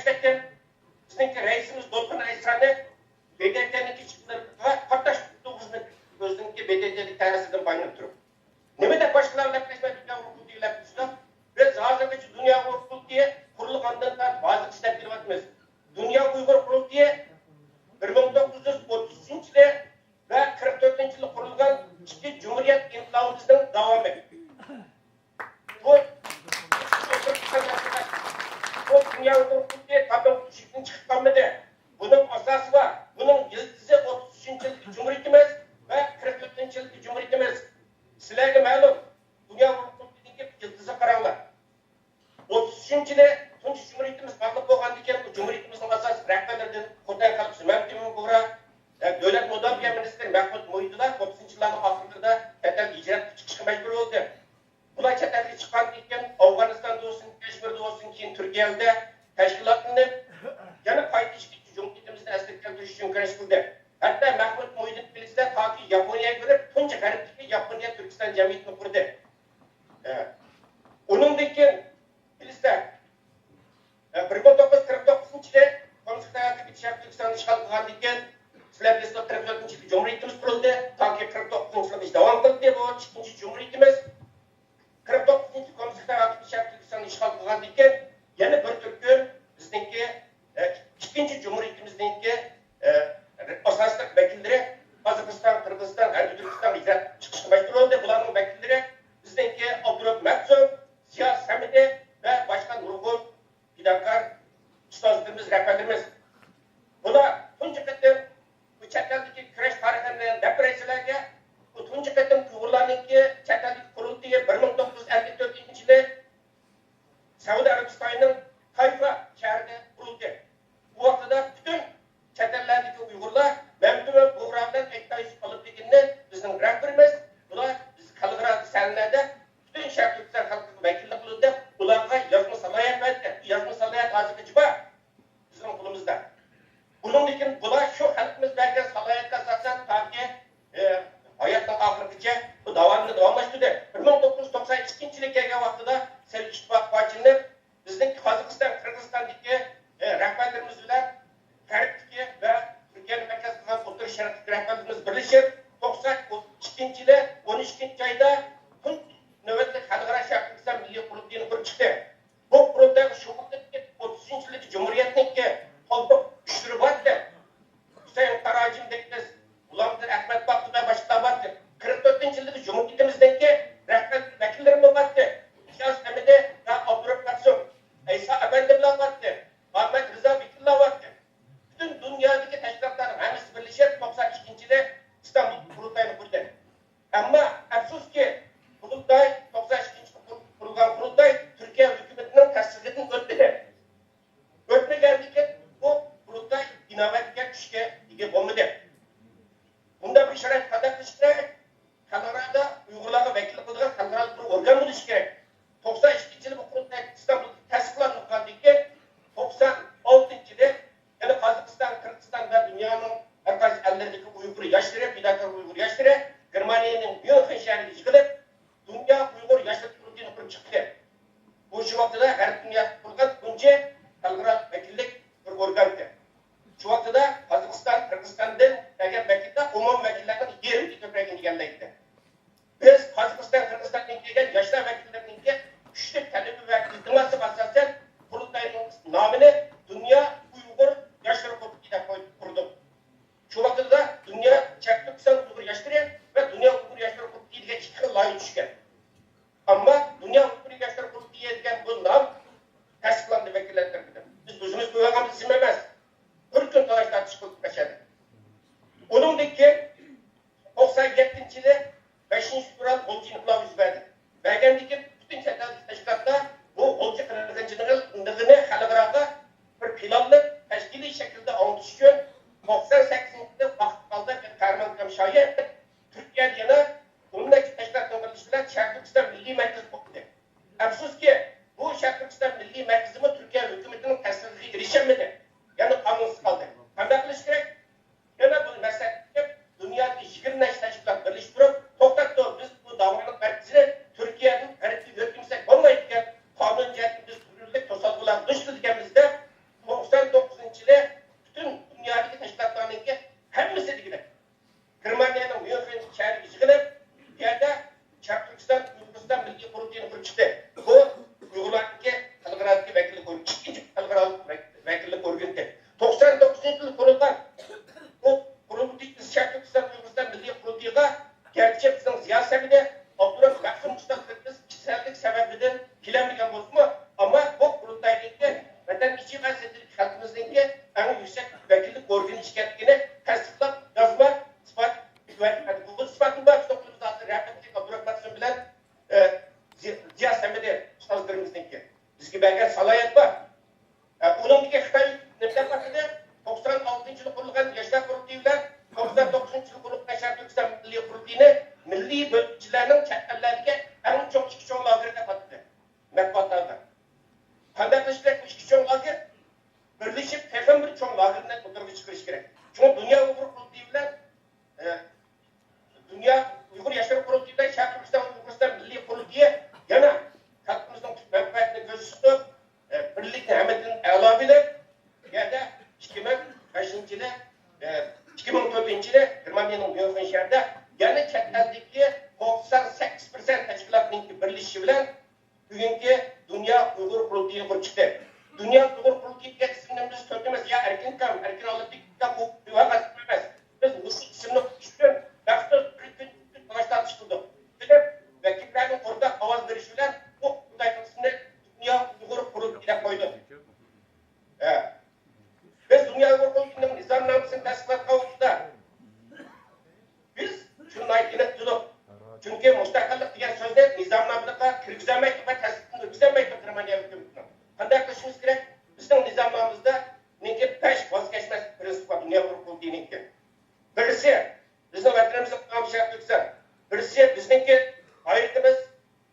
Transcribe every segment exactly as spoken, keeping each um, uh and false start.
كەتكەن بىزنىڭكى رەئىسىمىز دولقۇن ئەيسانى ب د ت نىڭكى ئىشچىلىرىغا قاتناش تۇرغۇزمىدى. ئۆزىنىڭكى ب د ت نىڭ تەسىرىدىن پايدىلىنىپ تۇرۇپ. نېمە دەپ باشقىلار بىلەن دەپلەشمەي دۇنيا ئۇيغۇر قۇرۇلتىيى دەپ بىزدە؟ بىز ھازىرغىچە دۇنيا ئۇيغۇر قۇرۇلتىيى قۇرۇلغاندىن تارتىپ ھازىرغىچە دەپ كېلىۋاتىمىز. دۇنيا ئۇيغۇر قۇرۇلتىيى بىر مىڭ توققۇز يۈز ئوتتۇز ئۈچىنچى يىلى ۋە قىرىق تۆتىنچى يىلى قۇرۇلغان ئىككى جۇمھۇرىيەت ئىنقىلابىمىزنىڭ داۋامى. بۇ، بۇ دۇنيا ئۇيغۇر قۇرۇلتىيى تاپىنىپ تۈشۈكتىن چىقىپ قالمىدى. بۇنىڭ ئاساسى بار. بۇنىڭ يىلتىزى ئوتتۇز ئۈچىنچى يىلدىكى جۇمھۇرىيىتىمىز ۋە قىرىق تۆتىنچى يىلدىكى جۇمھۇرىيىتىمىز. سىلەرگە مەلۇم، دۇنيا ئۇيغۇر قۇرۇلتىيىنىڭكى يىلتىزىغا قاراڭلار. ئوتتۇز ئۈچىنچى يىلى تۇنجى جۇمھۇرىيىتىمىز بارلىق بولغاندىن كېيىن، بۇ جۇمھۇرىيىتىمىزنىڭ ئاساسىي رەھبەرلىرىدىن خوتەن خەلق زۇمەن تېمۇر بۇغرا، ئە، دۆلەت مۇداپىئە مىنىستىرى مەھمۇد مۇھىدىلار ئوتتۇزىنچى يىللارنىڭ ئاخىرلىرىدا چەت ئەلگە ھىجرەت قىلىپ چىقىشقا مەجبۇر بولدى. بۇلار چەت ئەلگە چىققاندىن كېيىن، ئافغانىستاندا بولسۇن، كەشمىردە بولسۇن، كېيىن تۈركىيەدە تەشكىلاتلىنىپ، يەنە قايتا ئىككىنچى جۇمھۇرىيىتىمىزنى ئەسلىگە كەلتۈرۈش ئۈچۈن كۈرەش قىلدى. ھەتتا مەھمۇد مۇھىدىن بىلىسىلەر، تاكى ياپونىيەگە بېرىپ، تۇنجى غەربتىكى ياپونىيە تۈركىستان جەمئىيىتىنى قۇردى. ئە، ئۇنىڭدىن كېيىن بىلىسىلەر، ئە، بىر مىڭ توققۇز يۈز قىرىق توققۇزىنچى يىلى كوممۇنىست خىتاي ھاكىمىيىتى شەرقىي تۈركىستاننى ئىشغال قىلغاندىن كېيىن، سىلەر بىلىسىلەر، قىرىق تۆتىنچى يىلى جۇمھۇرىيىتىمىز قۇرۇلدى، تاكى قىرىق توققۇزىنچى يىلغىچە داۋام قىلدى. بۇ ئىككىنچى جۇمھۇرىيىتىمىز. قىرىق توققۇزىنچى كوممۇنىست خىتاي ھاكىمىيىتى شەرقىي تۈركىستاننى ئىشغال قىلغاندىن كېيىن، يەنە بىر تۈركۈم بىزنىڭكى، ئە، ئىككىنچى جۇمھۇرىيىتىمىزنىڭكى، ئە، ئاساسلىق ۋەكىللىرى قازاقىستان، قىرغىزىستان، غەربىي تۈركىستانغا ھىجرەت چىقىشقا مەجبۇر بولدى. بۇلارنىڭ ۋەكىللىرى بىزنىڭكى ئابدۇرېھىم مەخسۇم، زىيا سەمىدى ۋە باشقا نۇرغۇن پىداكار ئۇستازلىرىمىز، رەھبەرلىرىمىز. بۇلار تۇنجى قېتىم بۇ چەت ئەلدىكى كۈرەش تارىخىنى دەپ بېرەيسىلەرگە، بۇ تۇنجى قېتىم ئۇيغۇرلارنىڭكى چەت ئەلدىكى قۇرۇلتىيى بىر مىڭ توققۇز يۈز ئەللىك تۆتىنچى يىلى سەئۇدى ئەرەبىستانىنىڭ تايفا شەھىرىدە قۇرۇلدى. بۇ ۋاقتىدا پۈتۈن چەت ئەللەردىكى ئۇيغۇرلار مەمتىمىن بۇغرا بىلەن ئەكتاي يۈسۈپ ئالىپبېگىننى بىزنىڭ رەھبىرىمىز، بۇلار بىز خەلقئارا سەھنىلەردە پۈتۈن شەرقىي تۈركىستان خەلقىگە ۋەكىللىك قىلىدۇ دەپ، ئۇلارغا يازما سالاھىيەت بەردى. بۇ يازما سالاھىيەت ھازىرغىچە بار بىزنىڭ قولىمىزدا. بۇنىڭدىن كېيىن بۇلار شۇ خەلقىمىز بەرگەن سالاھىيەتكە ئاساسەن تاكى، ئى، ھاياتنىڭ ئاخىرىغىچە بۇ داۋامىنى داۋاملاشتۇردى. بىر مىڭ توققۇز يۈز توقسان ئىككىنچى يىلى كەلگەن ۋاقتىدا سوۋېت ئىتتىپاقى پارچىلىنىپ، بىزنىڭ قازاقىستان، قىرغىزىستاندىكى، ئى، رەھبەرلىرىمىز بىلەن غەربتىكى ۋە تۈركىيەنى مەركەز قىلغان ئوتتۇرا شەرقتىكى رەھبەرلىرىمىز بىرلىشىپ، توقسان ئىككىنچى يىلى ئون ئىككىنچى ئايدا تۇنجى نۆۋەتلىك خەلقئارا شەرقىي تۈركىستان مىللىي قۇرۇلتىيىنى قۇرۇپ چىقتى. بۇ قۇرۇلتايغا شۇ ۋاقىتتىكى ئوتتۇزىنچى يىلدىكى جۇمھۇرىيەتنىڭكى قالپاق كۈچلىرى بار ئىكەن. ھۈسەيىن تاراجىم دەيمىز، غۇلامقۇدۇر ئەخمەت بەگلەر ۋە باشقىلار بارتتى. قىرىق تۆتىنچى يىلدىكى جۇمھۇرىيىتىمىزنىڭكى رەھبەرلىك ۋەكىللىرىمۇ بارتتى. ئىلياس ھەمىدى ۋە ئابدۇرېھىم مەخسۇم، ئەيسا ئەپەندىملەر بارتتى. مەمەت رىزا بېكىنلار بارتتى. پۈتۈن دۇنيادىكى تەشكىلاتلارنىڭ ھەممىسى بىرلىشىپ، توقسان ئىككىنچى يىلى ئىستانبۇلدا قۇرۇلتاينى قۇردى. ئەمما ئەپسۇسكى، قۇرۇلتاي توقسان ئىككىنچى يىلى قۇرۇلغان قۇرۇلتاي تۈركىيە ھۆكۈمىتىنىڭ تەستىقىدىن ئۆتمىدى. ئۆتمىگەندىكىن بۇ قۇرۇلتاي ئىناۋەتكە، كۈچكە ئىگە بولمىدى. بۇنداق بىر شارائىت قانداق قىلىش كېرەك؟ خەلقئارادا ئۇيغۇرلارغا ۋەكىللىك قىلىدىغان خەلقئارالىق بىر ئورگان بولۇشى كېرەك. توقسان ئىككىنچى يىلى بۇ قۇرۇلتاي ئىستانبۇلدا تەستىقلاندىن كېيىن، توقسان ئالتىنچى يىلى يەنە قازاقىستان، قىرغىزىستان ۋە دۇنيانىڭ ھەر قايسى ئەللىرىدىكى ئۇيغۇر ياشلىرى، پىداكار ئۇيغۇر ياشلىرى گېرمانىيەنىڭ ميۇنخېن شەھىرىگە يىغىلىپ، دۇنيا ئۇيغۇر ياشلىرى قۇرۇلتىيىنى قۇرۇپ چىقتى. بۇ شۇ ۋاقتىدا غەرب دۇنياسىدا قۇرۇلغان تۇنجى خەلقئارا ۋەكىللىك بىر ئورگانتى. شۇ ۋاقتىدا قازاقىستان، قىرغىزىستاندىن كەلگەن ۋەكىللەر ئومۇمىي ۋەكىللەرنىڭ يېرىمىدىن كۆپرەك ئىگىلەيدىكەن. بىز قازاقىستان، قىرغىزىستاندىن كەلگەن ياشلار ۋەكىللىرىنىڭكى كۈچلۈك تەلىپى ۋە ئىلتىماسىغا ئاساسەن، قۇرۇلتاينىڭ نامىنى دۇنيا ئۇيغۇر ياشلىرى قۇرۇلتىيى دەپ قويدۇق، قۇردۇق. شۇ ۋاقتىدا دۇنيا شەرقىي تۈركىستان ئۇيغۇر ياشلىرى ۋە دۇنيا ئۇيغۇر ياشلىرى قۇرۇلتىيى دېگەن ئىككى خىل لايىھە چۈشكەن. ئەمما دۇنيا ئۇيغۇر ياشلىرى قۇرۇلتىيى دېگەن بۇ نام تەستىقلاندى ۋەكىللەر تەرىپىدىن. بىز ئۆزىمىز قويۇۋالغان ئىسىم ئەمەس. بىر كۈن تالاش تارتىش قىلدۇق مەشەدە. ئۇنىڭدىن كېيىن توقسان يەتتىنچى يىلى بەشىنچى فېۋرال غۇلجا ئىنقىلابى يۈز بەردى. بەرگەندىن كېيىن پۈتۈن چەت ئەلدىكى تەشكىلاتلار بۇ غۇلجا قىرغىنچىلىقىنى خەلقئاراغا بىر پىلانلىق تەشكىلىي شەكىلدە ئاڭلىتىش ئۈچۈن توقسان سەككىزىنچى يىلى ۋاقىت قالدى قەھرىمان ئاكام شايى تۈركىيەدە يەنە ئون نەچچە تەشكىلاتنىڭ بىرلىشىشى بىلەن شەرقىي تۈركىستان مىللىي مەركىزى قۇردى. ئەپسۇسكى، بۇ شەرقىي تۈركىستان مىللىي مەركىزىمۇ تۈركىيە ھۆكۈمىتىنىڭ تەستىقىگە ئېرىشەلمىدى. يەنە قانۇنسىز قالدى. قانداق قىلىش كېرەك؟ يەنە بۇ مەسلىھەتكە كېلىپ، دۇنيادىكى يىگىرمە نەچچە تەشكىلات بىرلىشىپ تۇرۇپ، توختاپ تۇر، بىز بۇ داۋانىڭ مەركىزىنى تۈركىيەدىن غەربكە يۆتكىمىسەك بولمايدىكەن، قانۇن جەھەتتىن بىز تۈرلۈك توسالغۇلارغا دۇچ كېلىدىكەنمىز دەپ، سىدىق خەلقىمىزنىڭكى ئەڭ يۈكسەك ۋەكىللىك ئورگىنى ئىكەنلىكىنى تەستىقلاپ، يازما ئىسپات بەردى. بۇ ئىسپاتنى بار، بىزنىڭ قولىمىزدا ھازىر رەھمەتلىك ئابدۇراخمان ھۈسەن بىلەن، ئە، زىيا-، زىيا سەمەدى ئۇستازلىرىمىزنىڭكى بىزگە بەرگەن سالاھىيەت بار. ئە، ئۇنىڭدىكى خىتاي نېمە دەپ ئاتىدى؟ توقسان ئالتىنچى يىلى قۇرۇلغان ياشلار قۇرۇلتىيى بىلەن توقسان توققۇزىنچى يىلى قۇرۇلغان شەرقىي تۈركىستان مىللىي قۇرۇلتىيىنى مىللىي بۆلگۈنچىلەرنىڭ چەت ئەللەردىكى ئەڭ چوڭ ئىككى چوڭ لاگېرى دەپ ئاتىدى مەتبۇئاتلاردا. قانداق قىلىش كېرەك بۇ ئىككى چوڭ لاگېر؟ بىرلىشىپ تېخىمۇ بىر چوڭ لاگېرنى ئوتتۇرىغا چىقىرىش كېرەك. شۇڭا دۇنيا ئۇيغۇر قۇرۇلتىيى بىلەن، ئە، دۇنيا ئۇيغۇر ياشلىرى قۇرۇلتىيى بىلەن شەرقىي تۈركىستان ئۇيغۇرىستان مىللىي قۇرۇلتىيى يەنە خەلقىمىزنىڭ تۈپ مەنپەئەتىنى كۆزدە تۇتۇپ، ئە، بىرلىكنى ھەممىدىن ئەلا بىلىپ، بۇ يەردە ئىككى مىڭ بەشىنچى يىلى، ئە، ئىككى مىڭ تۆتىنچى يىلى گېرمانىيەنىڭ ميۇنخېن شەھىرىدە يەنە چەت ئەلدىكى توقسان سەككىز پىرسەنت تەشكىلاتنىڭكى بىرلىشىشى بىلەن بۈگۈنكى دۇنيا ئۇيغۇر قۇرۇلتىيى قۇرۇپ چىقتى. دۇنيا ئۇيغۇر قۇرۇلتىيىغا ئىسمىنى بىز تۆت ئەمەس، يا ئەركىن كام، ئەركىن ئالىمبېك كام، ئۇ ئەمەس. بىز مۇشۇ ئىسىمنى قويۇش ئۈچۈن مەخسۇس بىر كۈن، ئىككى كۈن تالاش تارتىش قىلدۇق. بىلىپ، ۋەكىللەرنىڭ ئورتاق ئاۋاز بېرىشى بىلەن بۇ قۇرۇلتاي قىلىشنى دۇنيا ئۇيغۇر قۇرۇلتىيى دەپ قويدۇق. ھە. بىز دۇنيا ئۇيغۇر قۇرۇلتىيىنىڭ نىزامنامىسىنى تەستىقلاپ قىلىۋاتىمىز. بىز شۇنى ئېنىق تۇتۇق. چۈنكى مۇستەقىللىق دېگەن سۆزنى نىزامنامىلىققا كىرگۈزەلمەيتتۇق ۋە تەستىقتىن ئۆتكۈزەلمەيتتۇق گېرمانىيە ھۆكۈمىتىنىڭ. قانداق قىلىشىمىز كېرەك؟ بىزنىڭ نىزامنامىمىزدا نىڭكى بەش ۋاز كەچمەس پىرىنسىپ بار دۇنيا ئۇيغۇر قۇرۇلتىيىنىڭكى. بىرسى، بىزنىڭ ۋەتىنىمىزنىڭ ئاڭام شەرقىي تۈركىستان. بىرسى، بىزنىڭكى بايرىقىمىز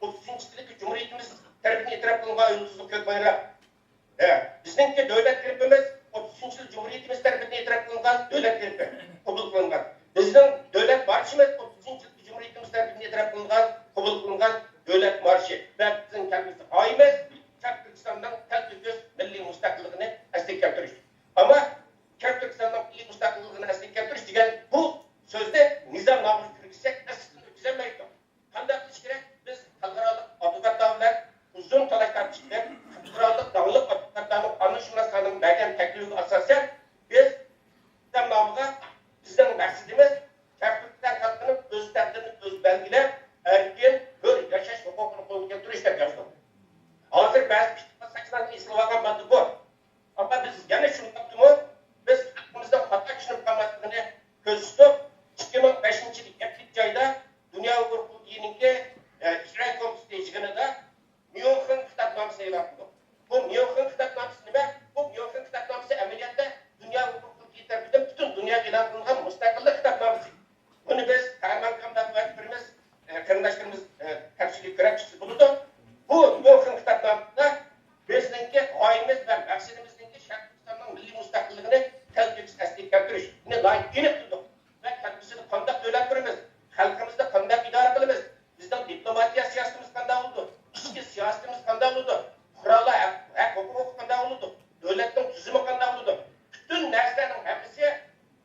ئوتتۇزىنچى يىلدىكى جۇمھۇرىيىتىمىز تەرىپىدىن ئېتىراپ قىلىنغان يۇلتۇزلۇق كۆك بايراق. ھە، بىزنىڭكى دۆلەت گېربىمىز ئوتتۇزىنچى يىل جۇمھۇرىيىتىمىز تەرىپىدىن ئېتىراپ قىلىنغان دۆلەت گېربى، قوبۇل قىلىنغان. بىزنىڭ دۆلەت مارشىمىز ئوتتۇزىنچى يىل جۇمھۇرىيىتىمىز تەرىپىدىن ئېتىراپ قىلىنغان، قوبۇل قىلىنغان دۆلەت مارشى. ۋە بىزنىڭ كەلگۈسى غايىمىز شەرقىي تۈركىستاننىڭ تەلتۆكۈس مىللىي مۇستەقىللىقىنى ئەسلىگە كەلتۈرۈش. ئەمما شەرقىي تۈركىستاننىڭ مىللىي مۇستەقىللىقىنى ئەسلىگە كەلتۈرۈش دېگەن بۇ سۆزنى نىزامنامىغا كىرگۈزسەك، ئەسلىدىن ئۆتكۈزەلمەيدۇ. قانداق قىلىش كېرەك؟ بىز خەلقئارالىق ئادۋوكاتلار بىلەن ئۇزۇن تالاش تارتىش قىلىپ، خەلقئارالىق داڭلىق ئادۋوكاتلارنىڭ قانۇنشۇناسلارنىڭ بەرگەن تەكلىپىگە ئاساسەن، بىز نىزامنامىغا بىزنىڭ مەقسىتىمىز شەرقىي تۈركىستان خەلقىنىڭ ئۆز تەقدىرىنى ئۆزى بەلگىلەپ، ئەركىن، ھۆر ياشاش ھوقۇقىنى قولغا كەلتۈرۈش دەپ يازدۇق. ھازىر بەزى ئىتتىپاق ساقچىلارنىڭ ئېسىلىۋالغان ماددا بۇ. ئەمما بىز يەنە شۇنداقتىمۇ، بىز خەلقىمىزنىڭ خاتا چۈشىنىپ قالماسلىقىنى كۆزدە تۇتۇپ، ئىككى مىڭ بەشىنچى يىلى يەتتىنچى ئايدا دۇنيا ئۇيغۇر قۇرۇلتىيىنىڭكى، ئە، ئىجرائىي كومىتېتى يىغىنىدا ميۇنخېن خىتابنامىسىنى ئېلان قىلدۇق. بۇ ميۇنخېن خىتابنامىسى نېمە؟ بۇ ميۇنخېن خىتابنامىسى ئەمەلىيەتتە دۇنيا ئۇيغۇر قۇرۇلتىيى تەرىپىدىن پۈتۈن دۇنياغا ئېلان قىلىنغان مۇستەقىللىق خىتابنامىسى. بۇنى بىز پەرمان قامداپ ۋەكىللىرىمىز، ئە، قېرىنداشلىرىمىز، ئە، تەپسىلىي كۆرۈپ چىقسا بولىدۇ. بۇ مۇھىم خىتابنامىدا بىزنىڭكى غايىمىز ۋە مەقسىتىمىزنىڭكى شەرقىي تۈركىستاننىڭ مىللىي مۇستەقىللىقىنى تەلتۆكۈس ئەسلىگە كەلتۈرۈش. بۇنى ناھايىتى ئېنىق تۇتتۇق. ۋە كەلگۈسىدە قانداق دۆلەت قۇرىمىز؟ خەلقىمىزنى قانداق ئىدارە قىلىمىز؟ بىزنىڭ دىپلوماتىيە سىياسىتىمىز قانداق بولىدۇ؟ ئىچكى سىياسىتىمىز قانداق بولىدۇ؟ پۇقرالار ھەق، ھەق ھوقۇقى قانداق بولىدۇ؟ دۆلەتنىڭ تۈزۈمى قانداق بولىدۇ؟ پۈتۈن نەرسىلەرنىڭ ھەممىسى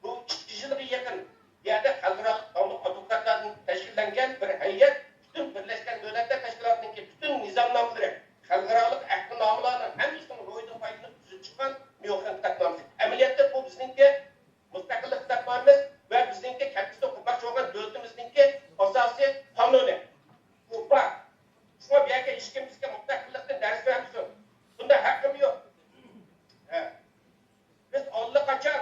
بۇ ئىككى يۈز يىلغا يېقىن بۇ يەردە خەلقئارالىق داڭلىق ئادۋوكاتلاردىن تەشكىللەنگەن بىر ھەيئەت پۈتۈن بىرلەشكەن دۆلەتلەر تەشكىلاتىنىڭكى پۈتۈن نىزامنامىلىرى، خەلقئارالىق ئەھدىنامىلارنىڭ ھەممىسىنىڭ روھىدىن پايدىلىنىپ تۈزۈپ چىققان ميۇنخېن خىتابنامىسى. ئەمەلىيەتتە بۇ بىزنىڭكى مۇستەقىللىق خىتابنامىمىز ۋە بىزنىڭكى كەلگۈسىدە قۇرماقچى بولغان دۆلىتىمىزنىڭكى ئاساسىي قانۇنى. بۇ بار. شۇڭا بۇ يەرگە ھېچكىم بىزگە مۇستەقىللىقتىن دەرس بەرمىسۇن. بۇنداق ھەققىمۇ يوق. ھە. بىز ئاللىقاچان،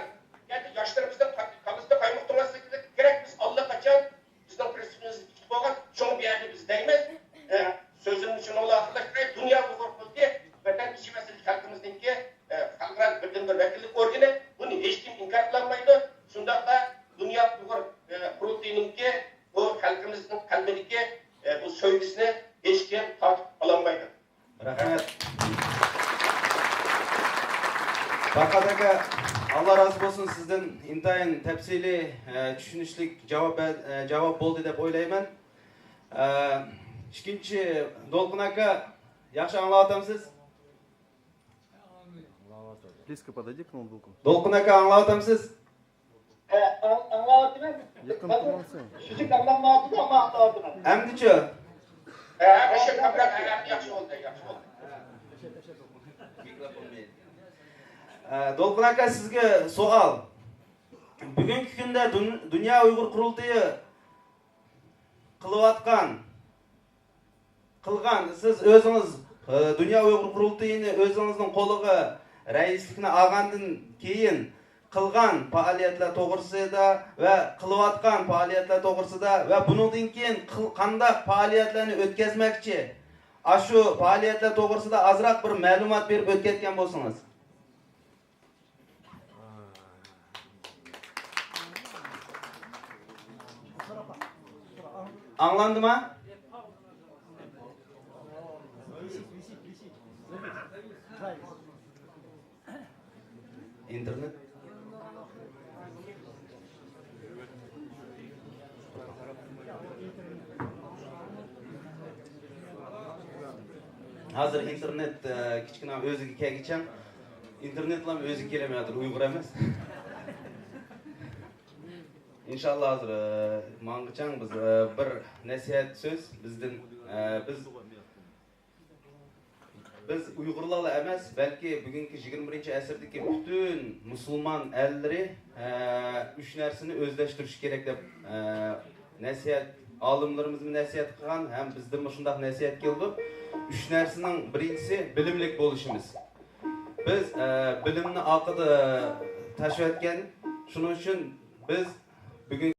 يەنى ياشلىرىمىزنىڭ كاللىسىنى قايمۇقتۇرماسلىق كېرەك. بىز ئاللىقاچان بىزنىڭ پىرىنسىپىمىز بولغان، شۇڭا بۇ يەردە بىز دەيمىز. ئە، سۆزۈمنى شۇنىڭ بىلەن ئاخىرلاشتۇراي. دۇنيا ئۇيغۇر قۇرۇلتىيى ۋەتەن ئىچى ۋە سىرتى خەلقىمىزنىڭكى، ئە، خەلقئارا بىردىنبىر ۋەكىللىك ئورگىنى. بۇنى ھېچكىم ئىنكار قىلالمايدۇ. شۇنداقلا دۇنيا ئۇيغۇر، ئە، قۇرۇلتىيىنىڭكى بۇ خەلقىمىزنىڭ قەلبىدىكى، ئە، بۇ سۆيگۈسىنى ھېچكىم تارتىپ ئالالمايدۇ. رەھمەت. پەرھات ئاكا، ئاللا رازى بولسۇن سىزدىن، ئىنتايىن تەپسىلىي، ئە، چۈشىنىشلىك جاۋاب بەر-، ئە، جاۋاب بولدى دەپ ئويلايمەن. ئە، ئىككىنچى، دولقۇن ئاكا، ياخشى ئاڭلاۋاتامسىز؟ Близко подойди к ноутбуку. دولقۇن ئاكا، ئاڭلاۋاتامسىز؟ ئاڭلاۋاتىمەن. يېقىن تۇرمامسەن؟ سۈزۈك ئاڭلانمايۋاتىدۇ، ئەمما ئاڭلاۋاتىمەن. ئەمدىچۇ؟ ھە، ھە، ياخشى بولدى، ياخشى بولدى. ئە، دولقۇن ئاكا، سىزگە سوئال. بۈگۈنكى كۈندە دۇن-، دۇنيا ئۇيغۇر قۇرۇلتىيى قىلىۋاتقان، قىلغان، سىز ئۆزىڭىز، ئە، دۇنيا ئۇيغۇر قۇرۇلتىيىنى ئۆزىڭىزنىڭ قولىغا رەئىسلىكنى ئالغاندىن كېيىن قىلغان پائالىيەتلەر توغرىسىدا ۋە قىلىۋاتقان پائالىيەتلەر توغرىسىدا ۋە بۇنىڭدىن كېيىن قىل-، قانداق پائالىيەتلەرنى ئۆتكۈزمەكچى، ئاشۇ پائالىيەتلەر توغرىسىدا ئازراق بىر مەلۇمات بېرىپ ئۆتكەتكەن بولسىڭىز. ئاڭلاندىما؟ ئىنتېرنېت. ھازىر ئىنتېرنېت، ئە، كىچىككىنە ئۆزىگە كەلگۈچە، ئىنتېرنېتلام ئۆزىگە كېلەلمەيۋاتىدۇ، ئۇيغۇر ئەمەس. ئىنشاللا ھازىر، ئە، ماڭغىچە بىز، ئە، بىر نەسىھەت سۆز بىزدىن، ئە، بىز بىز ئۇيغۇرلارلا ئەمەس، بەلكى بۈگۈنكى يىگىرمە بىرىنچى ئەسىردىكى پۈتۈن مۇسۇلمان ئەللىرى، ئە، ئۈچ نەرسىنى ئۆزلەشتۈرۈشى كېرەك دەپ، ئە، نەسىھەت، ئالىملىرىمىزمۇ نەسىھەت قىلغان ھەم بىزدىنمۇ شۇنداق نەسىھەت كېلىدۇ. ئۈچ نەرسىنىڭ بىرىنچىسى بىلىملىك بولۇشىمىز. بىز، ئە، بىلىمنى ئارقىدا تاشلىۋەتكەن، شۇنىڭ ئۈچۈن بىز بۈگۈن